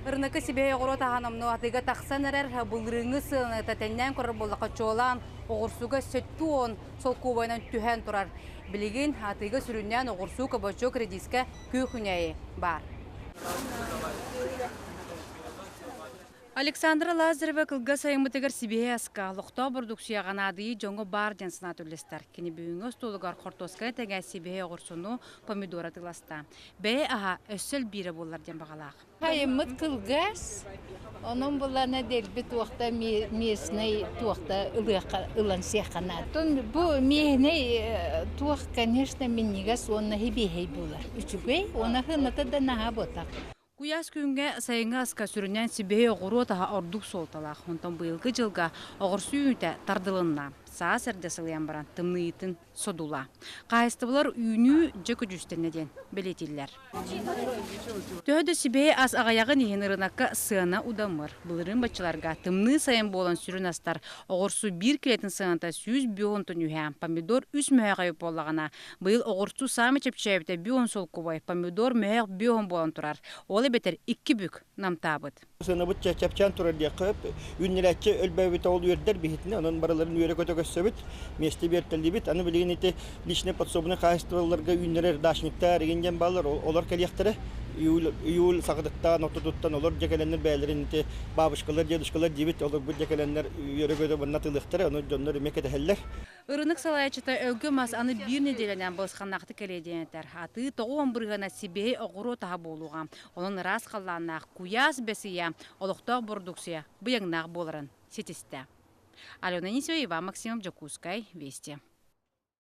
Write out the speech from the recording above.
Ырынакы сибэһэй оҕуруот аһа номнуо атыыга тахсан эрэр. Былырыыҥҥы сыаната тэҥнээн көрөр буоллахха, чуолаан оҕурсуга 70 солкуобайынан түһэн турар. Билигин атыыга сүрүннээн оҕурсуу, кабачок, редиска, күөх үүнээйи баар. Александра Лазарева кылгас айыммытыгар сибиэһэй аска, олохтоох бородууксуйаҕа наадыйыы дьоҥҥо баар диэн санаа үллэстэр. Кини бүгүҥҥү остуолугар хортуосканы тэҥэ сибиэһэй оҕурсуну, помидор атыыласта. Бэйэ аһа өссө элбиирэ буоллар диэн баҕалаах. Айыммыт кылгас, онон булана дэлби туохта местный туохта ылыахха ылан сиэххэ наада. Бу местный туох, конечно, минньигэс уонна сибиэһэй буолар. Үчүгэй, уонна сыаната да наһаа буотах. Куйаас күҥҥэ сайыҥҥы аска сүрүннээн сибиэһэй оҕуруот аһа ордук суолталаах. Онтон быйылгы дьылга оҕурсуу үүнүүтэ тардылынна. Саас эрдэ сылыйан баран тымныйыытын содула. Хаһаайыстыбалар үүнүү дьэ көдьүүстэннэ диэн бэлиэтииллэр. Төһө да сибиэһэй ас аҕыйаҕын иһин ырыынакка сыана удамыр. Былырыын баччаларга тымныы сайын буолан сүрүн астар оҕурсу биир килэтин сыаната 150 үһэ, помидор үс мөһөөх эбит буоллаҕына, Быйыл оҕурсу саамай чэпчээбитэ бүон солкуобай, помидор мөһөөх бүон буолан турар. Ол эбэтэр икки бүк намтаабыт. Сыанабыт чэпчээн турар диэххэ сөп. Үүннэрээччи өлбөөбүтэ ол үөрдэр биһитинэ, онон барыларын үөрэ-көтө көрсөбүт, миэстэ биэртэллибит. Аны билигин ити личное подсобное хаһаайыстыбаларга үүннэрэр дачниктар игин диэн бааллар, олор кэлиэхтэрэ. Июль, июль саҕатыттан, ортотуттан олор дьэ кэлэннэр бэйэлэрин ити бабушкалар, дедушкалар диэбит олорбут дьэ кэлэннэр үөрэ-көтө манна атыылыахтара, ону дьоннор эмиэ кэтэһэллэр. Ырынак салайааччыта өлгөм мас аны биир нэдиэлэнэн балысханнаахтык кэлиэ диэн этэр. Атыы 90 бырыһыана сибиэһэй оҕуруот аһа буолуоҕа. Онон ыраас халлааннаах куйаас бэс ыйа олохтоох бородууксуйа быйаҥнаах буоларын ситистэ. Алена Анисимова, Иван Максимов, Дьокуускай, Вести.